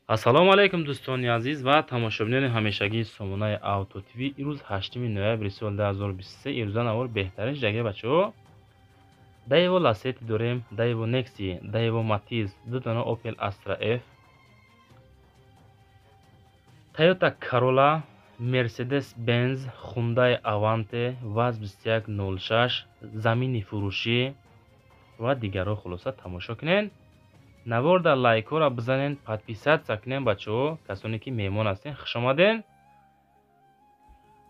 Ассалому алайкум, дӯстони азиз ва тамошобинони ҳамешагии сомонаи Авто ТВ. Имрӯз 8 ноябри соли 2023. Имрӯза навор беҳтарин жаги, бачаҳо. Даево Ласети дорем, Даево Некси, Даево Матиз, ду дона Opel Astra F, Toyota Corolla, Mercedes Benz, Hyundai Avante, ВАЗ 2106, замини фурӯшӣ ва дигарҳо. Хулоса, тамошо кунед наворда, лайкҳоро бизанед, подписаться кунед, бачаҳо. Касоне ки меҳмон ҳастен, хушомадед.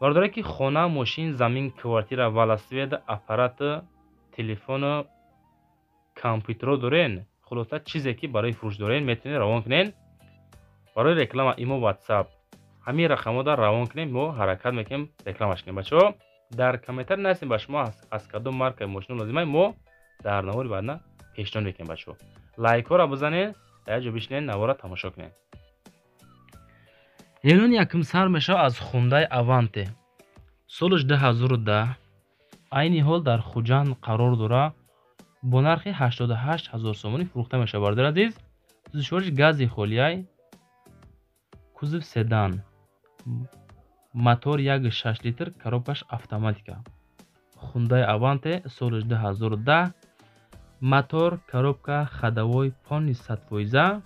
Бародаре ки хона, мошин, замин, квартира, велосипед, аппарат, телефону компютеро дорен, хулоса, чизе ки барои фурӯш дорен, метавонед равон кунед барои реклама. Имо, Ватсап, ҳамин рақамҳода равон кунем, мо ҳаракат мекунем рекламаш кунем. Бачаҳо, дар комментар нависем, ба шумо аз кадом маркаи мошино лозима, мо дар навори баъдна пешниҳод мекунем. Бачаҳо, лайкҳоро бизанед, дар як ҷо бишинед, наворро тамошо кунед. Эълони якум сар мешавад аз Хундай Аванте, солаш 2010, айни ҳол дар Хуҷанд қарор дорад, бо нархи 88 ҳазор сомонӣ фурӯхта мешавад. Бародари азиз, сӯзишвориш гази холияй, кузов седан, мотор 1,6 литр, коробкаш автоматика. Хундай Аванте, солаш 2010, мотор, коробка, ходовой полный 100%,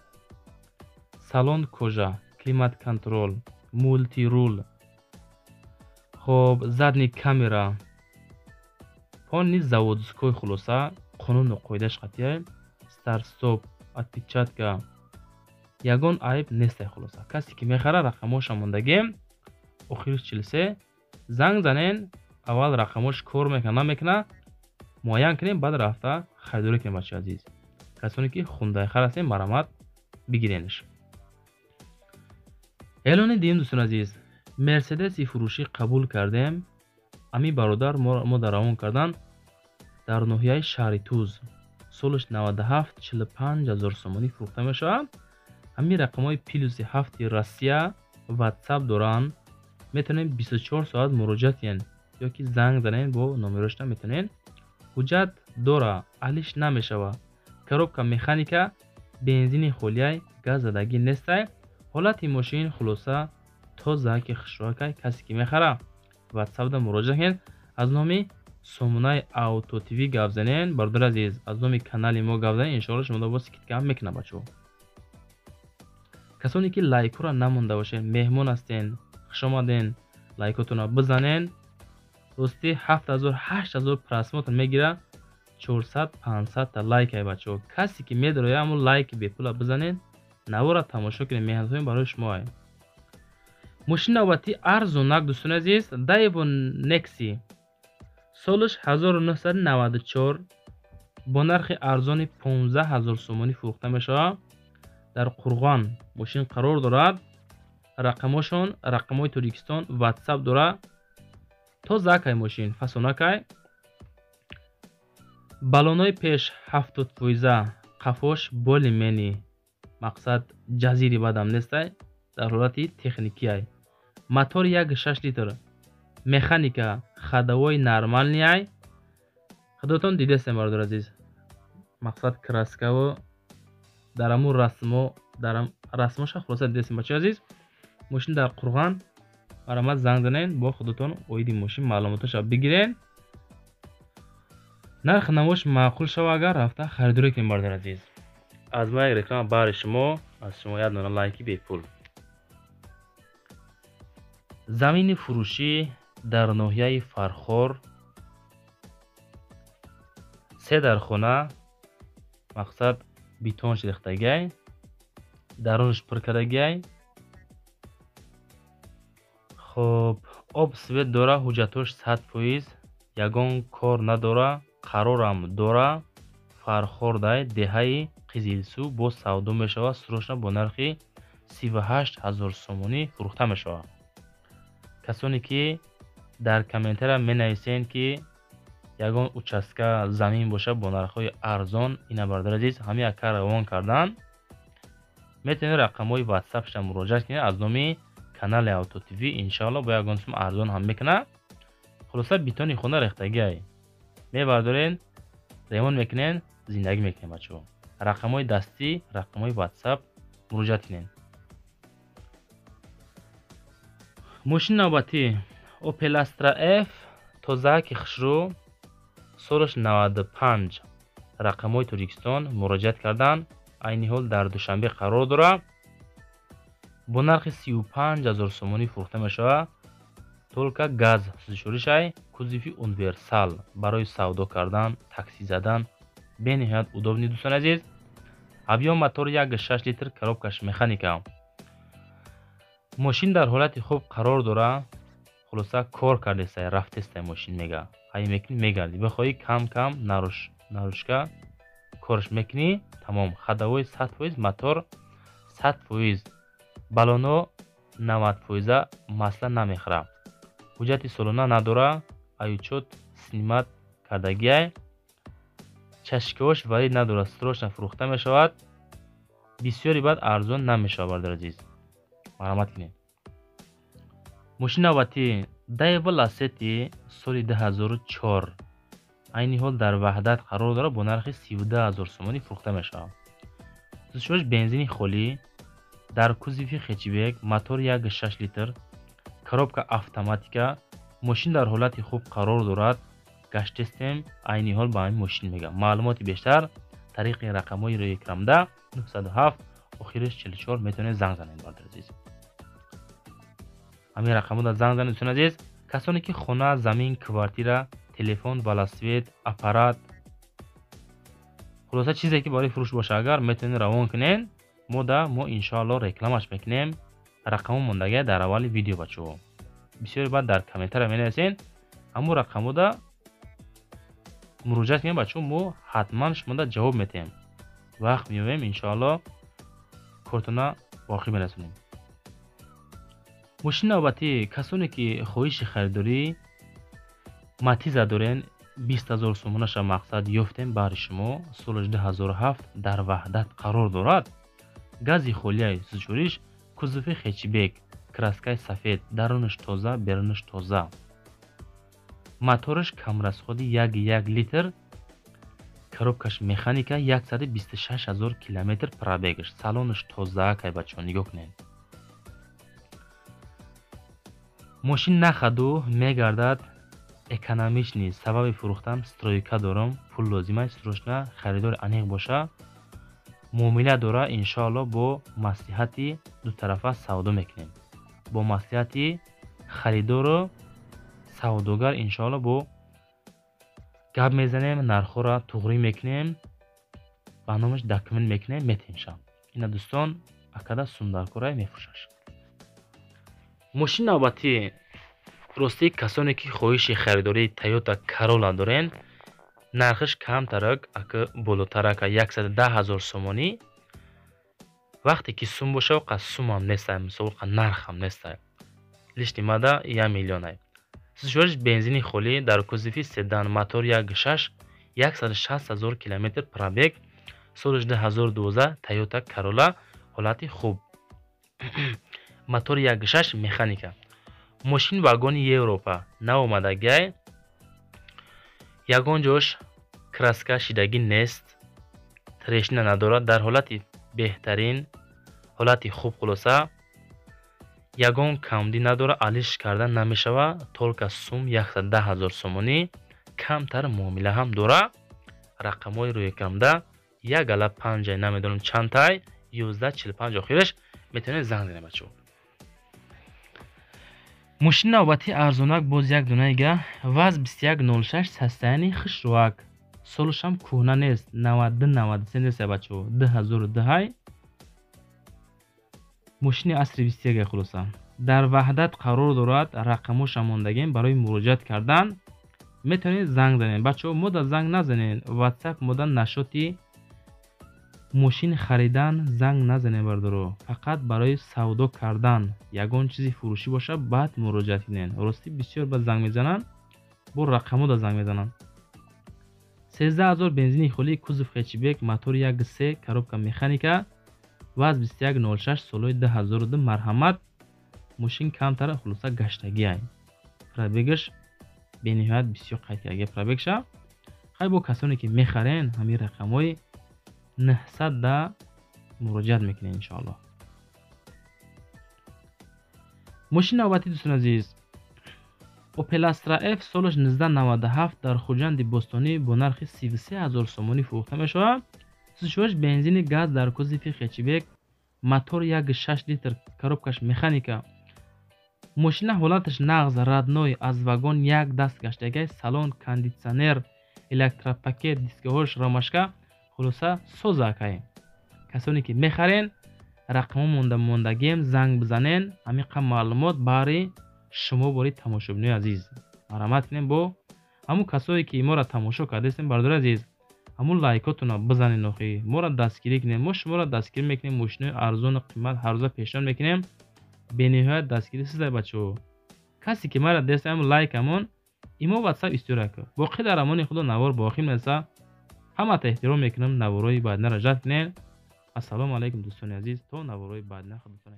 салон кожа, климат контроль, мультируль, хоб, задний камера, полный заводской. Хулоса, қонуну қоидааш қатъия, старт стоп, отпечатка, ягон айб нестай. Хулоса, касе ки мехара, рақамҳоша мондагем, охириш 43, занг занен. Аввал рақамҳош кор мекунад, намекунад, муайян кунем, баъд рафта харидорӣ кунем. Бачаи азиз, касоне ки хундайхар ҳастем, марҳамат, бигиренаш. Эълони дуюм, дӯстони азиз, Мерседеси фурӯшӣ қабул кардем. Ами бародар мо дар равон кардан дар ноҳияи шаҳри Туз, солаш 97, 45 ҳазор сомонӣ фурӯхта мешавад. Ҳамин рақамҳои плюси ҳафти Россия, Ватсап доранд, метавонед 24 соат муроҷиат кунед ё ки занг занед, бо номерошта метавонед. Ҳуҷҷат дора, алиш намешавад, коробка механика, бензини холияй, газ задагӣ нестай. Ҳолати мошин, хулоса, тоза ки хушрӯакай. Касе ки мехара, Ватсапда муроҷиат кунед, аз номи сомонаи Авто ТВ гап занед. Бародари азиз, аз номи канали мо гап занед, иншоалло шумо бо скидка мекунад. Бачаҳо, касоне ки лайкҳоро намонда бошед, меҳмон ҳастен, хушомаден, лайкотонро бизанед. Рости, 7000, 8000 просмотр мегирад, 400, 500 та лайкай. Бачаҳо, касе ки медароя, ҳамун лайки бепула бизанед, навора тамошо кунед, меҳнатҳои барои шумо. Мошини навбатӣ арзонак, дӯстони азиз, Даево Некси, солаш 1994, бо нархи арзони 15 ҳазор сомонӣ фурӯхта мешавад. Дар Қурғон мошин қарор дорад. Рақамҳошон рақамҳои Тоҷикистон, Ватсап дорад. Тозакай мошин, фасонакай, баллонҳои пеш 70%, қафош более-менее, мақсад, ҷазири бадам нестай, дар ҳолати техникиай. Мотори 1,6 литр, механика, ходовой нормальныйай. Худотон дидестем, бародар азиз, мақсад, краскаву дар ҳамун расмо, дар расмоша, хулоса, дидестем. Бачаи азиз, мошин дар Қурған, марҳамат, занг занед, бо худотон оиди мошин маълумотоша бигирен. Нархи навош маъқул шава, агар рафта харидорӣ кунем. Бародар азиз, аз ма як реклама баҳри шумо, аз шумо як дона лайки бепул. Замини фурӯшӣ дар ноҳияи Фархор, се дар хона, мақсад, бетонш рехтагиай, дарунаш пур кардагиай. Хоб, об, свет дора, ҳуҷҷатҳош 100%, ягон кор надора, қарорам дора. Фархордай, деҳаи Қизилсу, боз савдо мешавад, срочно бо нархи 38 ҳазор сомонӣ фурӯхта мешавад. Касоне ки дар комментария менависед, ки ягон участка замин бошад бо нархҳои арзон, ина, бародари азиз, ҳамин ака равон кардан, метавонед рақамҳои Ватсапша муроҷиат кунед, аз номи канали Авто ТВ, иншоалло бо ягон сум арзон ҳам мекунад. Хулоса, бетони хона рехтагиай, мебардоред, ремонт мекунед, зиндагӣ мекунед. Бачаҳо, рақамҳои дастӣ, рақамҳои Ватсап муроҷиат кунед. Мошини навбатӣ Opel Astra F, тозааки хушрӯ, солаш 95, рақамҳои Тоҷикистон муроҷиат кардан, айни ҳол дар Душанбе қарор дорад. Бо нархи 35 000 сомонӣ фурӯхта мешавад. Только газ сӯзишворишай, кузови универсал барои савдо кардан, такси задан бениҳоят удобный, дӯстони азиз. Объём мотор 1,6 литр, коробкаш механика. Мошин дар ҳолати хуб қарор дорад. Хулоса, кор кардестай, рафтестай мошин мега. Ҳай мекунӣ, мегардӣ. Бихоҳӣ кам кам нарушка корш мекунӣ, тамом. Ходовой 100%, мотор 100%, баллоно 90% масла намехӯрад. Ҳуҷҷати солона надора, аючот снимать кардагиай. Чашкиҳош варид надорад, срочно фурӯхта мешавад. Бисёри баъд арзон намешавад, бародари азиз. Марҳамат кунед. Мошини навбатӣ Daewoo Lacetti соли 2004, айни ҳол дар Ваҳдат қарор дорад, бо нархи 32 000 сомонӣ фурӯхта мешавад. Сӯзишвориш бензини холӣ, дар кузови хэтчбек, мотор 1,6 литр, коробка автоматика. Мошин дар ҳолати хуб қарор дорад. Гаштестем айни ҳол ба ҳамин мошин мега. Маълумоти бештар тариқи рақамҳои рӯи экранда 907 охириш 44 метавонед занг занед, бародари азиз. Ҳамин рақамҳода занг занед, дӯстони азиз. Касоне ки хона, замин, квартира, телефон, велосипед, аппарат, хулоса чизе ки барои фурӯш боша, агар метавонед равон кунед, мо иншоалло рекламаш мекунем. Рақамҳо мондагия дар аввали видео, бачаҳо. Бисёре баъд дар комментария менависен, ҳамун рақамҳода муроҷиат кунед, бачаҳо, мо ҳатман шумода ҷавоб метиҳем. Вақт меёбем, иншоалло кортона боқӣ мерасонем. Мошини навбатӣ, касоне ки хоҳиши харидорӣ Матиза дорен, 20 000 сомонаша мақсад ёфтем баҳри шумо. Солаш 2007, дар Ваҳдат қарор дорад. Гази холияи сӯзишвориш, кузови хэтчбек, краскаи сафед, дарунаш тоза, берунаш тоза. Мотораш камрасходи 1,1 литр, коробкаш механика, 126 000 километр пробегаш. Салонаш тоза кай, бачаҳо, нигоҳ кунед. Мошин нахаду мегардад, экономичный. Сабаби фурӯхтан стройка дорам, пул лозима, срочно харидори аниқ боша, муомила дора, иншоалло бо маслиҳати дутарафа савдо мекунем. Бо маслиҳати харидору савдогар иншоалло бо гап мезанем, нархҳоро туғрӣ мекунем, ба номаш документ мекунем, метиҳемша. Ина дӯстон, акада сумдаркорай мефурӯшаш. Мошини навбатӣ, ростӣ касоне ки хоҳиши харидории Toyota Corolla дорен, нархаш камтарак, ака болотарак, 110 000 сомонӣ. Вақте ки сум боша, оқа сумам нестай, мисол оқа нархам нестай. Лишний мада 1 миллионай. Сӯзишвориш бензини холӣ, дар кузови седан, мотор 1,6, 160 000 километр пробег, солаш 2012, Toyota Corolla, ҳолати хуб. Мотор 1,6 механика. Мошин вагони Европа наомадагиай, ягон ҷош краска шидагӣ нест, трещина надорад, дар ҳолати беҳтарин, ҳолати хуб, хулоса ягон камдӣ надорад, алиш карда намешавад. Только сум 110 000 сомонӣ, камтар муомила ҳам дорад. Рақамҳои рӯи экранда як ала панҷай, намедонам чандтай, 1145 охираш метавонед занг занед, бачаҳо. Мошини навбатӣ арзонак боз як дунаига ВАЗ 2106, состояние хушрӯак. Солашам кӯҳна нест, 92 93 нест, бачаҳо, 2002 ҳай. Мошини асри 21, хулоса. Дар Ваҳдат қарор дорад, рақамҳоша мондагем барои муроҷиат кардан. Метавонед занг занед. Бачаҳо, мода занг назанед. WhatsApp мода нашоти мошин харидан занг назанед, бародаро. Фақат барои савдо кардан, ягон чизи фурӯшӣ боша, баъд муроҷиат кунед. Ростӣ бисёр баъд занг мезананд, бо рақамҳода занг мезананд. 13 000 бензини холӣ, кузов хэтчбек, мотор 1,3, коробка механика, ВАЗ 2106 солҳои 2002, марҳамат. Мошин камтар, хулоса гаштагиай. Пробегаш бениҳоят бисёр қайд кардагия пробегша. Хай бо касоне ки мехарен, ҳамин рақамҳои 900 да муроҷиат мекунед иншоалло. Мошини навбатӣ, дӯстони азиз, Opel Astra F, солаш 1997, дар Хуҷанди Бостонӣ бо нархи 33 ҳазор сомонӣ фурӯхта мешавад. Сӯзишвориш бензини газ, дар кузови хэтчбек, мотор 1,6 литр, коробкаш механика. Мошина ҳолаташ нағз, родной, аз вагон як даст гаштагай, салон, кондитсионер, электропакет, дискаҳош ромашка, хулоса соза акай. Касоне ки мехарен, рақамҳо монда мондагием, занг бизанен. Ҳамин қадр маълумот баҳри шумо, бори тамошобинои азиз, марҳамат кунем. Бо ҳамун касое ки моро тамошо кардастем, бародари азиз, ҳамун лайкотонро бизанен, охи моро дастгирӣ кунем. Мо шуморо дастгирӣ мекунем, мошинои арзону қимат ҳаррӯза пешниҳод мекунем. Бениҳоят дастгирӣ сизай, бачаҳо. Касе ки мара деста, ҳамун лайкамон имо, ватсап истиёра кун. Боқӣ дар амони худо, навор ба охир мераса. Ҳамата эҳтиром мекунам, наворҳои баъдинаро жад кунед. Ассалому алайкум, дӯстони азиз, то наворҳои баъдина худатон.